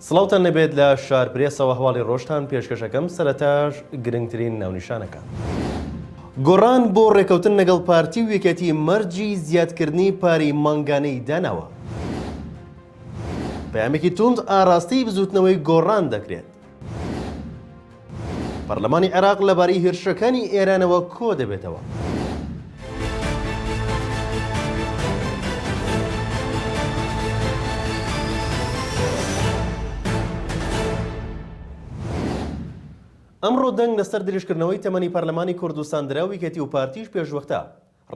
سڵاوتان لێبێت لە شار پرێسەوە هەواڵی ڕۆژتان پێشکەشەکەم سەرەتاش گرنگترین ناونیشانەکان. گۆڕان بۆ ڕێکەوتن لەگەڵ پارتی و یەکێتی مەرجی زیادکردنی پارەی مانگانەی داناوە. پەیامێکی توند ئاراستەی بزوتنەوەی گۆڕان دەکرێت. پەرلەمانی عێراق لەبارەی هێرشەکانی ئێرانەوە کۆدەبێتەوە. ئەمڕۆ دەنگ لەسەر درێژکردنەوەی تەمەنی پەرلەمانی کوردستان درا و یەکێتی و پارتیش پێشوەختە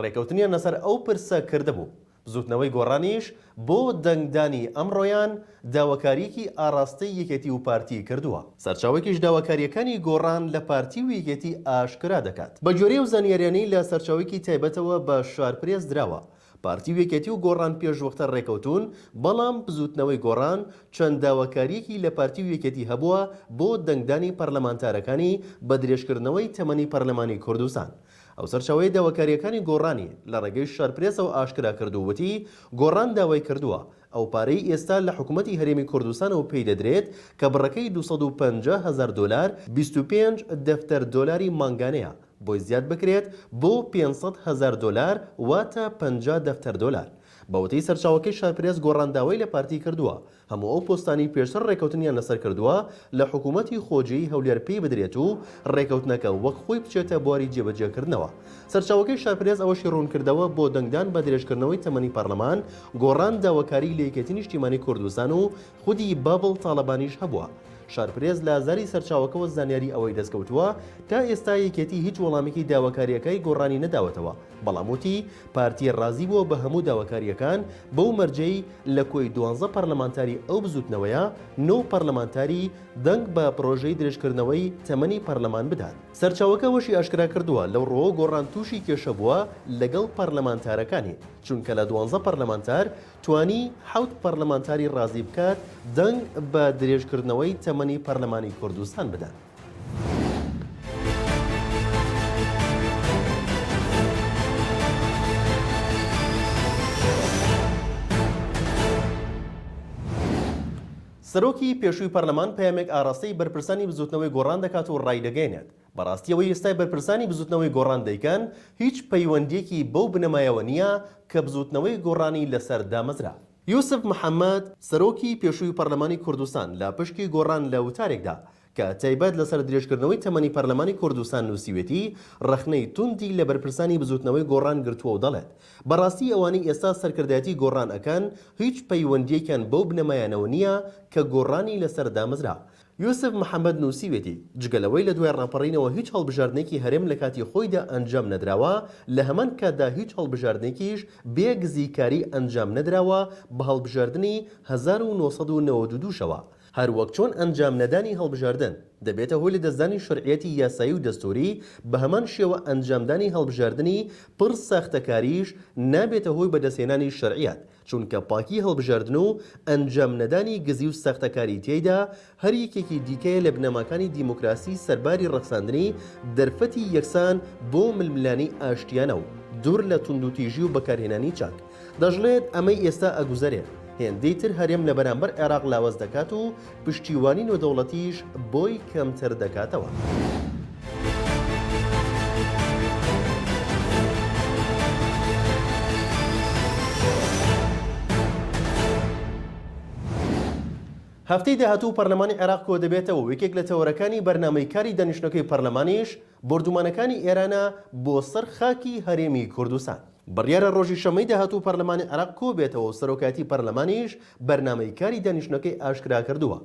ڕێکەوتنیان لەسەر ئەو پرسە کردبوو. بزوتنەوەی گۆڕانیش بۆ دەنگدانی ئەمڕۆیان داواکارییەکی ئاڕاستەی یەکێتی و پارتی کردووە. سەرچاوەیەکیش داواکارییەکانی گۆڕان لە پارتی و یەکێتی ئاشکرا دەکات. بەگوێرەی ئەو زانیاریانەی لە سەرچاوەیەکی تایبەتەوە بە شارپرێس دراوە، پارتی و یەکێتی و گۆڕان پێشوەختە ڕێکەوتوون، بەڵام بزوتنەوەی گۆڕان چەند داواکارییەکی لە پارتی و یەکێتی هەبووە بۆ دەنگدانی پەرلەمانتارەکانی بە درێژکردنەوەی تەمەنی پەرلەمانی کوردستان. ئەو سەرچاوەیە داواکارییەکانی گۆڕانی لە ڕێگەی شارپرێسەوە ئاشکرا کرد و وتی، گۆڕان داوای کردووە ئەو پارەی ئێستا لە حکومەتی هەرێمی کوردستانەوە پێی دەدرێت کە بڕەکەی 250 هەزار دۆلار، 25 دەفتەر دۆلاری مانگانەیە، بۆی زیاد بکرێت بۆ 500 هەزار دۆلار واتە 50 دەفتەر دۆلار. بە وتەی سەرچاوەکەی شارپرێس گۆڕان داوای لە پارتی کردووە هەموو ئەو پۆستانەی پێشتر ڕێکەوتنیان لەسەر کردووە لە حکوومەتی خۆجێی هەولێر پێی بدرێت و ڕێکەوتنەکە وەک خۆی بچێتە بواری جێبەجێکردنەوە. سەرچاوەکەی شارپرێس ئەوەشی ڕوونکردەوە، بۆ دەنگدان بە درێژکردنەوەی تەمەنی پەرلەمان، گۆڕان داواکاریی لە یەکێتی نیشتیمانی کوردستان و خودی باڤڵ تاڵەبانیش هەبووە. شارپرێس لە زاری سەرچاوەکەوە زانیاری ئەوەی دەستکەوتووە، تا ئێستا یەکێتی هیچ وەڵامێکی داواکارییەکای گۆڕانی نەداوەتەوە، بەڵام وتی، پارتی ڕازی بووە بە هەموو داواکارییەکان، بەو مەرجەی لە کۆی دوانزە پەرلەمانتاری ئەو بزووتنەوەیە، نۆ پەرلەمانتاری دەنگ بە پرۆژەی درێژکردنەوەی تەمەنی پەرلەمان بدات. سەرچاوەکە ئەوەشی ئاشکرا کردووە، لەو ڕووەوە گۆڕان تووشی کێشە بووە لەگەڵ پەرلەمانتارەکانی، چونکە لە دوانزە پەرلەمانتار توانی حەوت پەرلەمانتاری ڕازی بکات دەنگ بە درێژکردنەوەی تەمەنی پەرلەمانی کوردستان بدەن. سەرۆکی پێشووی پەرلەمان پەیامێک ئاراستەی بەرپرسانی بزوتنەوەی گۆڕان دەکات و ڕایدەگەیەنێت، بەڕاستی ئەوەی ئێستای بەرپرسانی بزوتنەوەی گۆڕان دەیکەن هیچ پەیوەندییەکی بەو بنەمایەوە نییە کە بزوتنەوەی گۆڕانی لەسەر دامەزرا. یوسف محەمەد، سەرۆکی پێشووی پەرلەمانی کوردستان لە پشکی گۆڕان لە وتارێکدا کە تایبەت لەسەر درێژکردنەوەی تەمەنی پەرلەمانی کوردستان نووسیوێتی، ڕەخنەی توندی لە بەرپرسانی بزوتنەوەی گۆڕان گرتووە و دەڵێت، بەڕاستی ئەوانەی ئێستا سەرکردایەتی گۆڕان ئەکەن هیچ پەیوەندییەکیان بەو بنەمایانەوە نییە کە گۆڕانی لەسەر دامەزرا. یوسف محەمەد نووسیوێتی، جگە لەوەی لە دوای ڕاپەڕینەوە هیچ هەڵبژاردنێکی هەرێم لە کاتی خۆیدا ئەنجام نەدراوە، لە هەمان کاتدا هیچ هەڵبژاردنێکیش بێ گزیکاری ئەنجام نەدراوە بە هەڵبژاردنی 1992 شەوە. هەر وەک چۆن ئەنجام نەدانی هەڵبژاردن دەبێتە هۆی لەدەستدانی شەرعیەتی یاسایی و دەستووری، بە هەمان شێوە ئەنجامدانی هەڵبژاردنی پڕ ساختەکاریش نابێتە هۆی بەدەستهێنانی شەرعیەت، چونکە پاکی هەڵبژاردن و ئەنجام نەدانی گزی و ساختەکاری تێیدا هەر یەکێکی دیکەیە لە بنەماکانی دیموکراسی سەرباری ڕەخساندنی دەرفەتی یەکسان بۆ ململانێی ئاشتیانە و دوور لە توندوتیژی و بەکارهێنانی چەک. دەشڵێت ئەمەی ئێستا ئەگوزەرێ هێندەی تر هەرێم لە بەرامبەر عێراق لاواز دەکات و پشتیوانی نێودەوڵەتیش بۆی کەمتر دەکاتەوە. هەفتەی داهاتوو پەرلەمانی عێراق کۆدەبێتەوە و یەکێک لە تەوەرەکانی بەرنامەی کاری دانیشتنەکەی پەرلەمانیش بۆردومانەکانی ئێرانە بۆ سەر خاکی هەرێمی کوردستان. بڕیارە ڕۆژی شەممەی داهاتوو پەرلەمانی عێراق کۆبێتەوە و سەرۆکایەتی پەرلەمانیش بەرنامەی کاری دانیشتنەکەی ئاشکراکردووە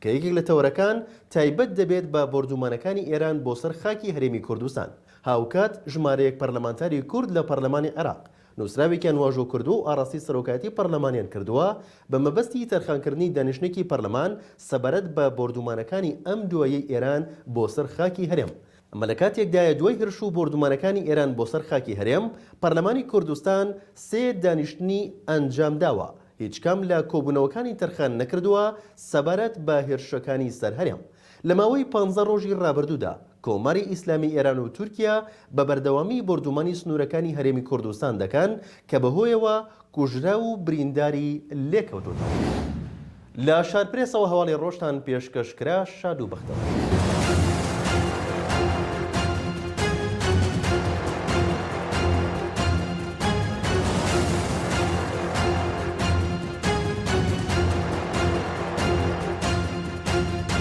کە یەکێک لە تەوەرەکان تایبەت دەبێت بە بۆردومانەکانی ئێران بۆ سەر خاکی هەرێمی کوردستان. هاوکات ژمارەیەک پەرلەمانتاری کورد لە پەرلەمانی عێراق نووسراوێکیان واژۆ کردووە و ئاڕاستەی سەرۆکایەتی پەرلەمانیان کردووە بە مەبەستی تەرخانکردنی دانیشتنێکی پەرلەمان سەبارەت بە بۆردومانەکانی ئەم دواییەی ئێران بۆ سەر خاکی هەرێم. ئەمە لە کاتێکدایە دوای هێرش و بۆردومانەکانی ئێران بۆ سەر خاکی هەرێم، پەرلەمانی کوردستان سێ دانیشتنی ئەنجامداوە، هیچکام لە کۆبوونەوەکانی تەرخان نەکردووە سەبارەت بە هێرشەکانی سەر هەرێم. لە ماوەی پانزە ڕۆژی ڕابردوودا کۆماری ئیسلامی ئێران و تورکیا بە بەردەوامی بۆردومانی سنوورەکانی هەرێمی کوردستان دەکەن کە بەهۆیەوە کوژراو و برینداری لێکەوتۆتەوە. لە شارپرێسەوە هەواڵی ڕۆژتان پێشکەش کرا شاد و بەختەوەر.